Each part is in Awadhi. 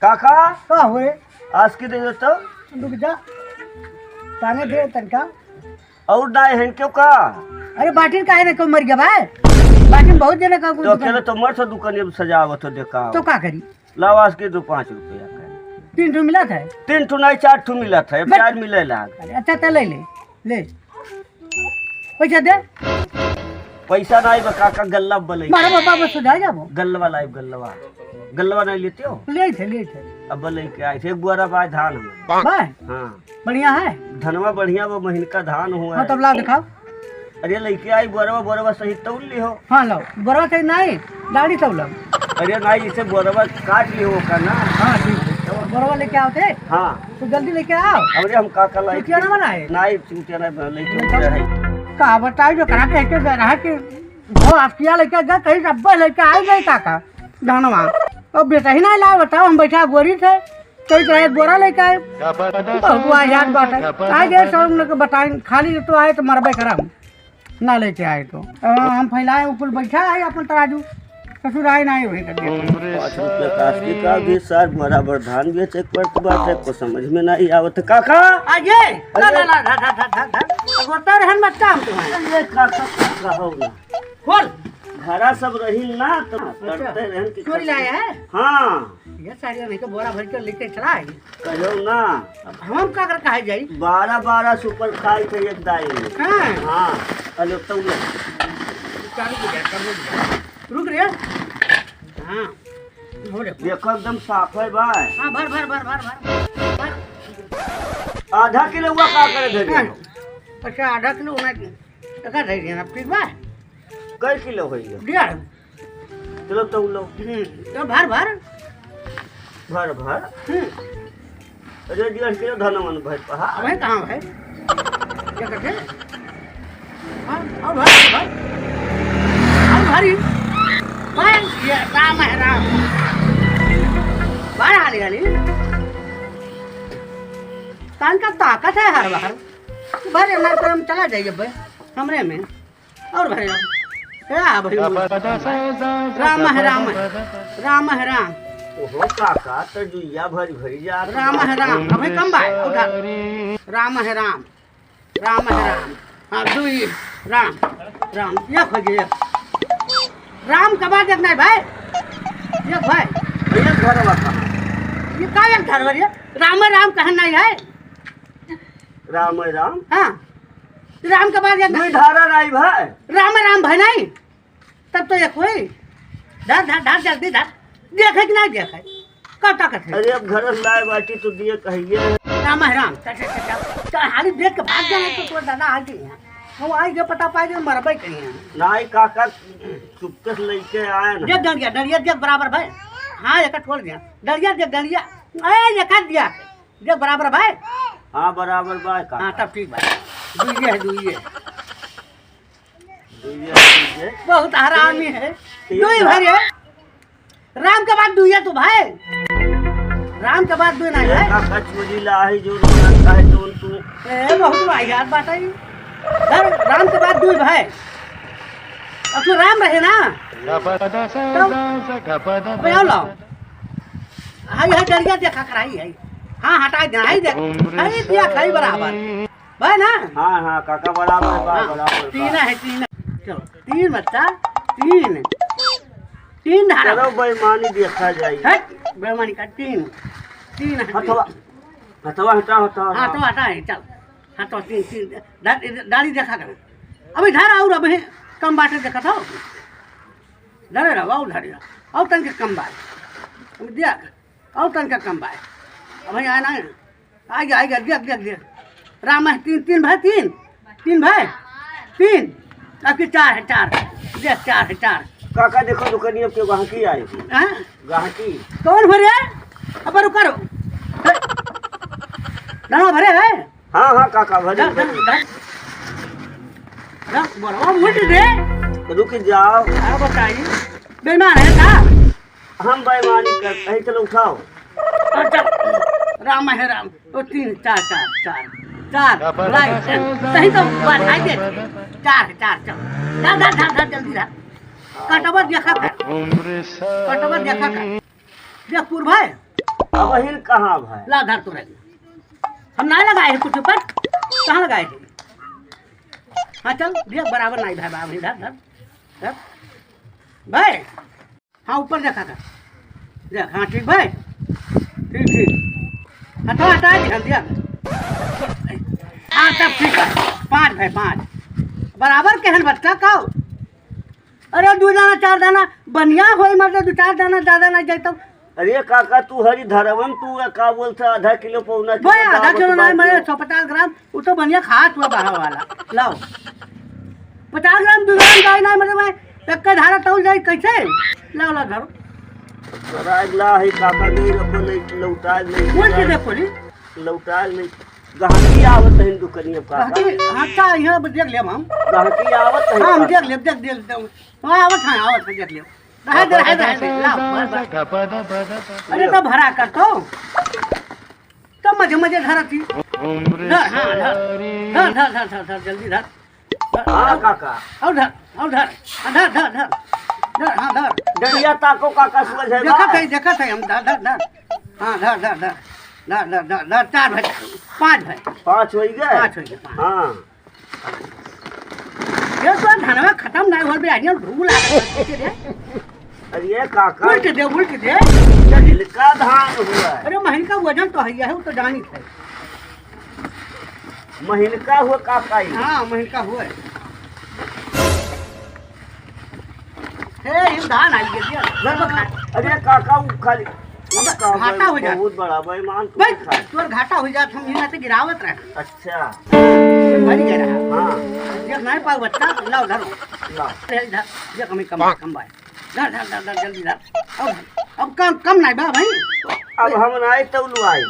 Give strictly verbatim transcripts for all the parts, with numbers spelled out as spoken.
काका? का हो रे? आज के दे दो तो। रुक जा। ताने दे तनका। और दाई हैं क्यों का? अरे बाटिन काहे ना क्यों मर गया भाई? बाटिन बहुत जना का तो कुछ अकेले कर- तो मर सो दुकान अब सजावत हो देखा। तो का करी? लाओ आज के दो पाँच रुपया का। तीन ठो मिलत है? तीन ठो नहीं, चार ठो मिलत है, अब बस। चार मिले लाग। अरे अच्छा तो ले ले, ले। पैसा दे। पैसा नहीं बा काका, गल्ला बलई। मारा बाबा बस हो जाए जाबो। गल्लवा लाइब, गल्लवा। गल्लवा नहीं लेते हो? ले थे, ले थे। अब बलई के आए थे, एक बुआरा बाय धान हो। बाय? हाँ। बढ़िया है? धनवा बढ़िया बा, महीन का धान हुआ हाँ, है। तब ला दिखाओ। अरे लइके आई बोरवा, बोरवा सही तौल ली हो। हाँ, लाओ। बोरवा सही नहीं, दाढ़ी तौल लो। अरे नहीं, इसे बोरवा काट ली हो का ना। हाँ, ठीक है। बोरवा लेके आओ थे। हाँ। तो जल्दी लेके आओ। अरे हम का का लाई? चुटिया ना बनाए। नहीं, चुटिया ना बना, लेके तो उठे है। का बताई जो करा कहते जा रहा कि वो अफ्तिया लेके गए, कहीं डब्बा लेके आई गई काका। धनवा। अब बेटा ही नहीं लाए, बताओ, हम बैठा गोरी थे। कई तरह एक बोरा लेके आए। बहुत वाहियात बात है। आए गए सब लोग के बताएं, खाली तो आए तो मरबे करम। ना लेके आए तो। अ, हम फैलाए ऊपर बैठा है अपन तराजू। ससुर आए ना आए वही कर दिया। पाँच रुपया काट के का भी सर बराबर धान बेचे के पड़त बात है, को समझ में नहीं आवत। काका! आइए। ना, अरे। ना, ना, ना, ना, ना, ना, ना। अब होता रहन मत काम तुम्हारा। अरे काका, काका हो ना। खोल। घरा सब रही ना तो अच्छा। करते रहन की चोरी लाया है? हाँ। ये साड़ी नहीं तो बोरा भर के लेके चला है। कहो ना। अब हम का कर कहा जाई? बारह बारह सुपर खाई थे एक दाई में। हाँ। हाँ। अलो तो लो। चालू हो गया, चालू हो गया। रुक रे। हाँ। हो रे। देखो एकदम साफ है भाई। हाँ, भर, भर, भर। आधा किलो हुआ का करे धरे हाँ। हो? अच्छा, आधा किलो होना चाहिए। एका धर देना, ठीक बा? कै किलो होई गया? डेढ़। चलो तो लो। हम्म, तो भर, भर। भर, भर। हम्म। अरे, डेढ़ किलो धनवन भाई पहा। अबे कहाँ भाई? क्या करते? हाँ, और भर, भर। और भरी। भाई, ये राम है, राम। बाहर हाली, हाली। कान का ताकत है हर बार। भर, हमारे पर हम चला जाइए भाई, हमरे में। और भरे राम। ए, आ भाई, राम है, राम है। राम है, राम। ओहो, काका, तो जुइया भरी भरी जात राम बा। है, राम। अबे कम बा, उठा। राम है, राम। राम है, राम। हाँ, दुई। राम। राम। एक हो गया, एक। राम का बाद एक नहीं भाई। एक भाई। भैया, घर वाला कहाँ? ये का एक घर वाली है? राम है, राम कहन नहीं है। राम है, राम। हाँ। राम के बाद एक दुई धारा नाई भाई। राम राम भाई नाई। तब तो एक होई। धर, धर, धर, जल्दी धर। देखे कि नाई देखे? कब तक है? अरे अब घर लाए बाटी तो दिए कहिए। राम है राम। चल, चल, चल, चल। चल, हाली देख के भाग जाना तो तोर दादा आ गई है। हम आई के पता पाए के मरबे कहीं है। नाई काका चुपके से लेके आए ना। देख डंडिया, डंडिया देख बराबर भाई। हाँ, एक छोड़ दिया। डंडिया देख, डंडिया। ए, एक हाथ दिया। देख बराबर भाई। हाँ, बराबर बा काका। हाँ, तब ठीक बा। दुइये है, दुइये। दुइये, दुइये। बहुत हरामी है। ठीक दुई बा। भरे। राम के बाद दुइये तो भाई। राम के बाद दुई ना है। का कचमुजी लाही जो रोना काहे तो तू। ए, बहुत वाहियात बात है। धर, राम के बाद दुई भाई। अब तू राम रहे ना। तो, अबे आओ लाओ। हाय, हाय, डरिया देखा कराई है। हाँ, हटाई दे, हाय देख। हाय दिया खाई बराबर। भाई ना? हाँ, हाँ, काका बराबर बा, हाँ, बराबर बा। तीन है, तीन। चलो, तीन बच्चा, तीन। तीन धारा। चलो, बेईमानी देखा जाई। हट, बेईमानी का तीन। तीन है, हथवा, तीन। हथवा हटा, हटा, हाँ, हटा। तो हटा है, चल। हाँ, तो तीन, तीन। दा-, दाढ़ी देखा कर। अबे धर और अबे कम बाटे देखा था। धरे रहो, और धरे रहो। और तनके कम बा। अब दिया, और तनके कम बा। अब यहाँ आना है। आ गया, आ गया, देख, देख, देख। राम है, तीन, तीन भाई, तीन। तीन भाई, तीन। अब की चार है, चार। देख, चार है, चार। काका, देखो, दुकानिया पे गाहकी आई। हाँ? गाहकी। कौन भरे? अब रुको, रुको। धनवा भरे है? हाँ, हाँ, काका, भरे, धर, धर, भरे। धर। धर, बोलवा, मुड़ दे। रुक जाओ। क्या बताई? बेईमान है का? हम बेईमानी करते हैं, चलो उठाओ। अच्छा, राम है राम। ओ, तीन, चार, चार, चार, चार, भाई, सही तो बात है, दे। चार है, चार, चार। धर, धर, धर, धर, जल्दी धर। कटवा देखा कर। कटवा देखा कर। देख, पूर्व है। अब हिन कहाँ भाई? ला धर तो रही। हम ना लगाए हैं कुछ ऊपर। कहाँ लगाए हैं? हाँ चल, देख बराबर नहीं भाई, बाबू, धर, धर, धर। भाई, हाँ ऊपर देखा था। देख, हाँ ठीक भाई। ठीक, ठीक। हटा, हटा, ध्यान दिया। हाँ, तब ठीक है। पाँच भाई, पाँच। बराबर केहन बटका का? अरे, दू दाना, चार दाना, बढ़िया होई, मतलब, दू चार दाना ज्यादा ना जाए तब। अरे काका, तू हरी धरवन, तू का बोलत, आधा किलो, पौना किलो भाई, आधा दावत किलो ना, बाटे। मैं एक सौ पचास ग्राम, वो तो बढ़िया खात हुआ बाहर वाला। लाओ। पचास ग्राम, दू ग्राम जाए ना, मतलब, मैं एक का धारा तौल जाए, कैसे? लाओ, लाओ, धरो। तोरा ला है काका, नहीं रखो, नहीं, लौटा, नहीं बोल के दे, बोली। लौटा, नहीं। गहकी आवत है दुकनिया का। गहकी, हाँ, का, यहाँ पर देख लेब हम। गहकी आवत है हाँ, हम का? देख लेब, देख, देख, देख। हाँ, आवत है, आवत है, देख लेब। रहे दे, रहे दे, रहे दे, लाओ, भर, भर। अरे, तो भरा कर तो। तो मजे, मजे धरत ही। धर, हाँ, धर। धर, धर, धर, धर, धर, जल्दी धर। हाँ, काका। और धर, और धर। हाँ, धर, धर, धर। धर, हाँ, धर। डंडिया ताको, काका, सुबह से देखत बाहर। है, देखत है हम, धर, धर, धर। हाँ, धर, धर, धर। धर, धर, धर, धर, चार भाई, पाँच भाई। पाँच होई गए? पाँच होई गए, पाँच। हाँ। ये तो धनवा खतम नहीं होल बे, आइए ढूल आ गए रे। अरे ये काका। उल्ट दे, उल्ट दे। छिलका धान हुआ है। अरे महीन का वजन तो है, है, वो तो जानी थे। महीन का हुआ काका ये? हाँ, महीन का हुआ है। हे, ये धान आई गया, लगभग खा। अरे काका, वो खाली अब घाटा हो जात। बहुत बड़ा बेईमान तू भाई, खा। तोर घाटा हो जात, हम इहाँ से गिरावत रहे। अच्छा। भरी गया रहा। हाँ। देख नहीं पाओ बच्चा, लाओ धरो। लाओ। ले, धर, देख हमें कम, कम बाय। धर, धर, धर, धर, जल्दी धर। अब, अब कम, कम नहीं बा भाई। अब हम नहीं तौलवाई।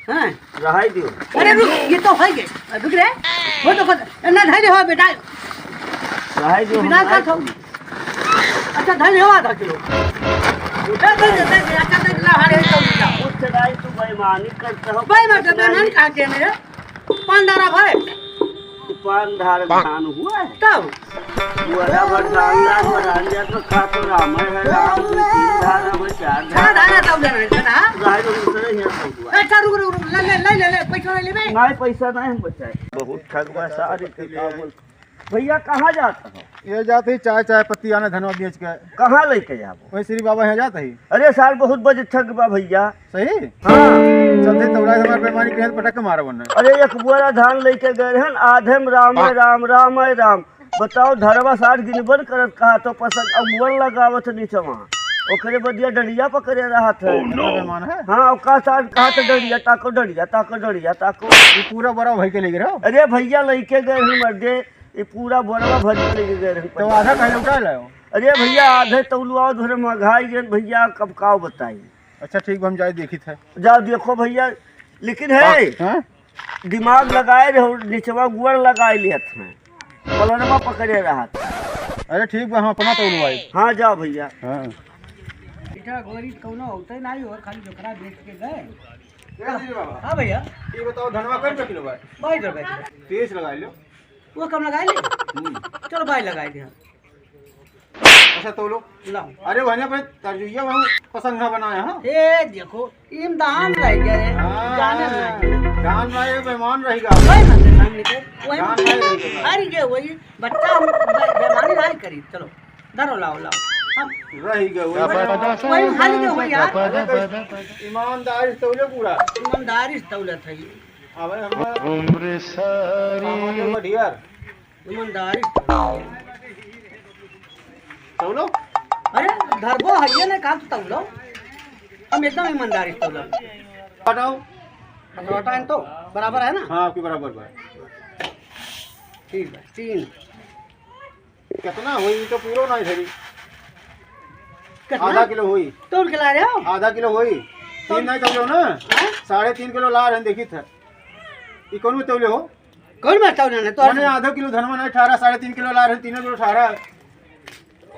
हाँ। रहाई दियो। अरे रुक, ये तो है ये। रुक रे। वो तो खुद, ना धैर्य हो बेटा। रहाई दियो, बिना हम का नहीं खाओ। अच्छा, धैर्य हो आधा किलो। दे, दे, दे, दे, दे, अच्छा, दे, ला, हरे, दे, दे। कुछ नहीं, तू बेईमानी करते हो। बेईमान, बेईमान कहाँ के मेरे? पान डारा भाई। पान धार धान हुआ है। तब? वो हरा भर डाल रहा है, हरा लिया तो खा तो राम है, राम दो तीन धार है, चार धार। चार धार है, तब जाना है, बेटा। रहाई दियो, दूसरे यहाँ सब हुआ है। अच्छा, रुक, रुक, रुक, ले, ले, ले, ले, ले, पैसा ले ले बे। नहीं, पैसा नहीं हम बचाए। बहुत ठगवा सारे के का बोल। भैया, कहाँ जात हो? ये जात ही चाय, चाय पत्ती आने धनवा बेच के। कहाँ लेके जाबो? वही श्री बाबा यहाँ जात ही। अरे सार, बहुत बजे ठग बा भैया। सही? हाँ। चलते तौला हमार बेईमानी के पटक के मारा वरना। अरे एक बोरा धान लेके गए हन, आधे में राम है राम, राम है राम। बताओ, धरवा सार गिनबन करत कहा तो पसंद अगुअन लगावत नीचवा। ओकरे बदिया डंडिया पकड़े रहत है। Oh, no। बेईमान है? हाँ, ओका सार कहा तो डंडिया ताको, डंडिया ताको, डंडिया ताको। ये पूरा बोरा भाई के लेके रहो। अरे भैया, लेके गए हन मर्दे। ये पूरा बोरवा भर के लेके गए रहे। तो आधा काहे लौटा लायो? अरे भैया, आधे तौलुआ धरे मघाई गए भैया, कब काव बताई। अच्छा ठीक बा, हम जाए देखी थे। जाओ देखो भैया, लेकिन है, हाँ? दिमाग लगाए रहो, निचवा गुअर लगाए लिहत हैं, पलनमा पकड़े रहत। अरे ठीक बा, हम अपना तौलवाई। हाँ जाओ भैया। हाँ। बेटा गोरी कौनो होते नहीं और खाली जोखरा बेच के गए। ए जी बाबा। हाँ भैया। ये बताओ धनवा कई रुपया किलो बा? बाईस रुपया किलो। तेईस लगा लो। वो कम लगाए ले? हम्म। चलो बाईस लगाए दे। अच्छा, तौलो। लाओ। अरे, वहीं पे तरजुइया वहीं पसंगा बनाया, हाँ? ए, देखो, इम्तहान रह गया रे। हाँ, जाने ना। जान रहा है, मेहमान रहेगा। वही ना, मेहमान निकल, वही जान रहा है, रहेगा। हार गए, वही बच्चा हम बे-, बेमानी नहीं करी। चलो, धरो, लाओ, लाओ। हम रह गए, वही वही हाल के हो यार। अरे, तो ईमानदारी से तौले पूरा। ईमानदारी से तौलत है ये। अबे, हम उम्र सारी। सामान बढ़िया। ईमानदारी से तौलो। अरे, धरबो है, ये नहीं कहा तो तौलो। हम एकदम ईमानदारी से तौलो। हटाओ। हटाओ, हटाओ, तो बराबर है ना? हाँ, आपके बराबर बा। ठीक है, तीन। कितना होई? ई तो पूरो नहीं धरी। कितना? आधा किलो होई। तौल के ला रहे हो? आधा किलो होई। तीन तौल नहीं तौले हो ना? हाँ? साढ़े तीन किलो ला रहे हैं, देखी था। ई कौन में तौले हो? कौन में तौले ना? तो मने आधा किलो धनवा नहीं, अठारह, साढ़े तीन किलो ला रहे हैं, तीनों किलो अठारह।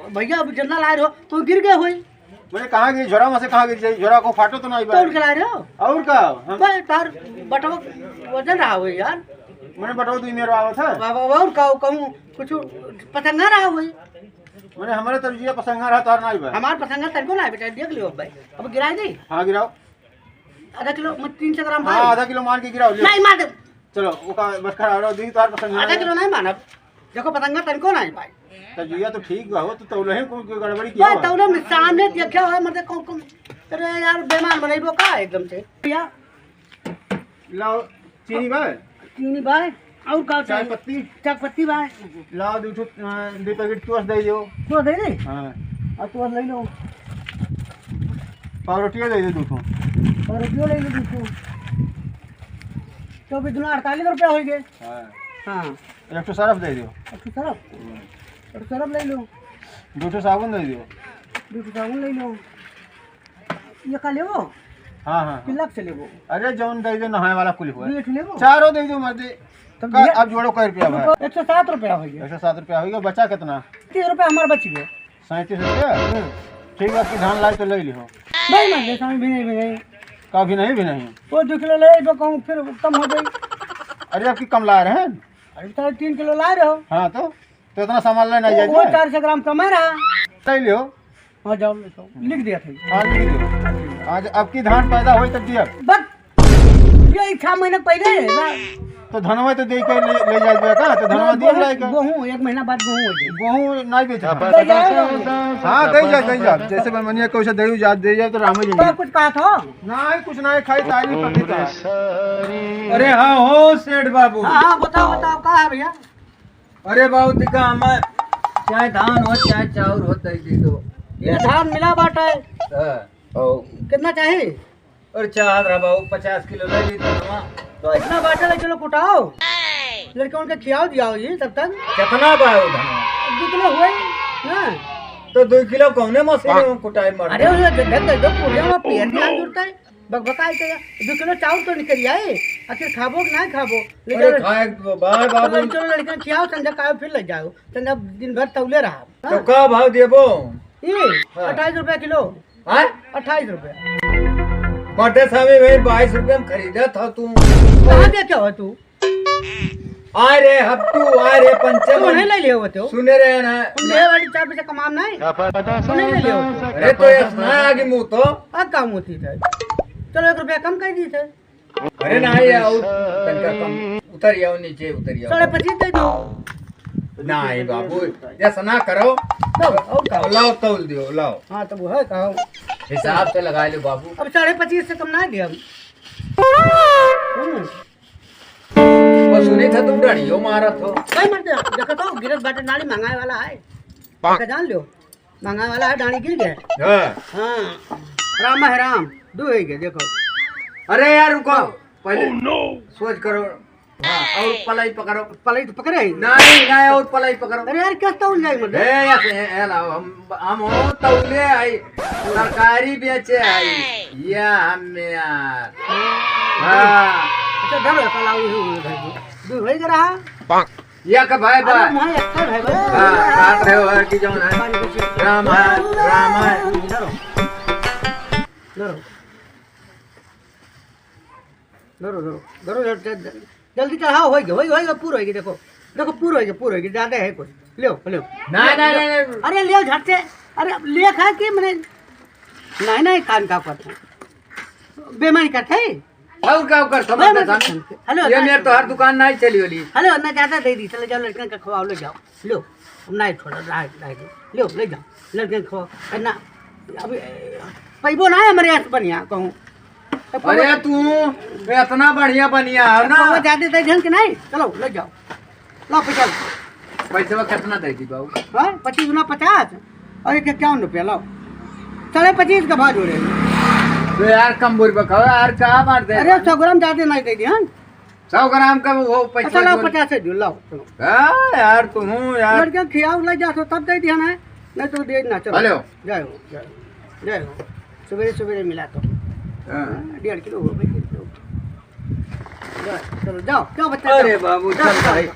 भैया, अब जितना ला रहे हो, तो गिर गए होई। मने कहाँ गिर, झोरा में से कहाँ गिर जाई? झोरा को फाटो तो नहीं बा। तौल के ला रहे हो? और का? हम भाई, तार बटवा वजन रहा होई यार। मने बटवा दुई मेर आवत है। बाबा, और का कहूँ, कुछ पसंद ना रहा होई। मने हमारे तरजुइया पसंगा रहा, तार नाई बा। हमार पसंगा तनको ना, बेटा, देख लियो भाई। अब गिराई दे। हाँ, गिराओ। आधा किलो, मत तीन सौ ग्राम हाँ, भाई। आधा किलो मान के गिराओ, ले। नहीं, मार दे। चलो, ओका बस खड़ा रहो, देखी तोहार पसंद आधा है। किलो नहीं मानब। देखो, पतंगा तनिको नहीं भाई। तो जिया तो ठीक बा हो, तो तौलही को कोई गड़बड़ी किया भाई, बा? तौले में सामने देखा हो, मतलब, कौन, कौन, अरे यार, बेईमान बनइबो का एकदम से? भैया, लाओ, चीनी बा? चीनी बा? और का चाय चाहिए? पत्ती? चाय पत्ती बा? लाओ, दो ठो, अ, दो पैकेट टोस्ट दे दो। टोस्ट दे दे? हाँ। और टोस्ट ले लो। पावरोटियो दे दो दो ठो। पावरोटियो ले लो दो ठो। तो भी दुना अड़तालीस रुपया होइ गए। हाँ। हाँ। एक ठो सरफ दे दो। एक ठो सरफ? हम्म। एक ठो सरफ ले लो। दो ठो साबुन दे दो। दो ठो साबुन ले लो। ये का लेबो? हाँ, हाँ, हाँ। कि लक्स लेबो? अरे, जौन दे दो, नहाए वाला कुल हुआ। दो ठो लेबो? चारों दे दो, मर्दे। तब का, भैया, अब जोड़ो, कै रुपया बा? एक सौ सात रुपया होइ गया। एक सौ सात रुपया होइ गया, बचा कितना? तीस रुपया हमार बच गया। सैंतीस रुपया? हम्म। ठीक बा, कि धान लाई तो ले लिहो। नहीं, नहीं, नहीं, अभी नहीं, अभी नहीं। का अभी नहीं, भी नहीं? वो दो किलो ले, तो कहूँ फिर कम हो जाए। अरे, अब की कम ला रहे हैं? अरे, साढ़े तीन किलो ला रहे हो। हाँ, तो? तो इतना सामान लेना वो, जाए वो ना? चार सौ ग्राम कम है रहा। ले लियो। हाँ, जाओ, ले जाओ। लिख दिया था। हाँ, लिख दियो। आज अब की धान पैदा होई तो दिया। बस, ये छह महीने पहले है ना? तो धनवा तो दे के ले, ले जाए का? तो धनवा दिया गेहूं, जाए का? गेहूं, एक महीना बाद गेहूं हो जाए। गेहूं नहीं बेच रहा। दे जाए। हाँ, दे जाए, दे जाए। जैसे मनमनिया को उसे दे जाए, दे जाए तो रामे जी तो कुछ कहा था? नहीं, कुछ नहीं, खाई तारी पकी था। अरे हाँ हो सेठ बाबू। हाँ, हाँ, बताओ, बताओ, का है भैया? अरे बाबू, दिखा, हमें चाहे धान हो, चाहे चाउर हो, दे दे दो। ये धान मिला बाटे। हाँ। ओ, कितना चाही? अरे चाहत रहा बाबू, पचास किलो ले ली तो हमा। तो इतना बाटे ले चलो कुटाओ। लड़के उनके खियाओ दियाओ ये तब तक। कितना बा वो धान? दो किलो हुए ना। तो दो किलो कौने मशीन हाँ। में कुटाई मार? अरे वो गड्ढा कर दो, पूरे में पेड़ ध्यान जुड़ता है। बकबकाई के दो किलो चाउर तो निकल आए, आखिर खाबो कि ना खाबो? ले अरे जाओ। खाए के तो बा बाबू। चलो, चलो लड़के खियाओ, संध्या का फिर ले जाओ। संध्या दिन भर तौले रहा। तो हाँ? का भाव देबो? ये हाँ। अट्ठाईस रुपया किलो। हाँ? अट्ठाईस रुपया। बटे साहब, भाई, बाईस रुपया में खरीदा था तू। कहाँ देखे हो तू? आय रे हफ्तू, आय रे पंचम। तू नहीं ले लियो वो तो। सुने रहे ना। हम ले वाली चार पैसा कमाम नहीं। तू नहीं ले लियो वो तो। अरे तो ऐसा ना आगे मुंह तो। अब काम होती है। चलो एक रुपया कम कर दी थे। अरे ना ये और तनका कम। उतर जाओ नीचे, उतर जाओ। साढ़े पच्चीस दे दो। नहीं बाबू, ऐसा ना करो। दो, और का? लाओ तौल दियो, लाओ। हाँ तो वो है कहा। हिसाब से लगा लो बाबू। अब साढ़े पच्चीस से कम ना दिया। हम्म। वो सुनी था तू डड़ियो मारत हो। कई मर दे, देखो तो गिरत बाटे नाली मंगाए वाला है। का जान लो, मंगाए वाला है, डांडी गिर गया। हाँ। हाँ, राम है राम, दो हो गए, देखो। अरे यार रुको, पहले सोच करो। हाँ, और पलाई पकड़ो। पलाई तो पकड़े ही। नहीं, नहीं, और पलाई पकड़ो। अरे यार, क्या तौल जाए मतलब? ए, ऐसे, ए, ए, लाओ, हम, हम हो तौले आई, तरकारी बेचे आई। या हम यार। हाँ। अच्छा, धरो, पलाई हो, हो, हो, हो। दो हो गया रहा। या का भाई बा? अरे, वहाँ एक का भाई बा। हाँ, बात रहे हो कि जौन है। राम है, राम है। धरो। धरो। धरो, धरो, धरो, धरो, जल-, जल-, जल्दी चढ़ाओ, होइगे, होइगे, होइगे, पूर होइगे, देखो, देखो, पूर होइगे, पूर होइगे, ज्यादा है कुछ, लेव, लेव। नहीं, नहीं, नहीं, नहीं। अरे, लेव झट से, अरे, अब लेख है कि मने, नहीं, नहीं, कान का करते हैं, बेमारी करते हैं। और का कर समझ बेमारी करते हैं। हेलो, ये ना, मेरे तो हर दुकान नहीं चली वाली। हेलो, ना ज्यादा दे दी, चले जाओ, लड़कन का खवाओ, ले जाओ। लो, हम नाहीं छोड़ो, रहा, रहा दो। लो, ले जाओ, लड़के को, ना, अभी, पैबो ना है हमारे यहाँ से बढ़िया, कहूँ। तो अरे, पैबो तू इतना बढ़िया बनिया है ना। पैबो ज्यादा दे देन कि नहीं? चलो, ले जाओ। लो, पैसा। पैसा कितना दे दी बाबू? हाँ, पच्चीस गुना पचास और एक इक्यावन रुपया, लाओ। साढ़े पच्चीस का भाव जोड़े। तो यार, कम बोल बकाओ यार, क्या बात है? अरे, सौ ग्राम ज्यादा नहीं दे दी, हाँ? सौ ग्राम का वो पैसा अच्छा, लाओ, जोड़। पचास है, जो लाओ, चलो। हाँ, यार, तुम हो, यार। लड़के खियाओ, ले जा, तो तब दे दिया ना, नहीं तो दे ना, चलो। हेलो। जय हो, जय हो, जय हो। सवेरे, सवेरे मिला तो। हाँ। हाँ, डेढ़ किलो हो गई, डेढ़ किलो। चलो, जाओ, जाओ, बच्चा, अरे जाओ। बाबू, जाओ, चल जाओ। भाई।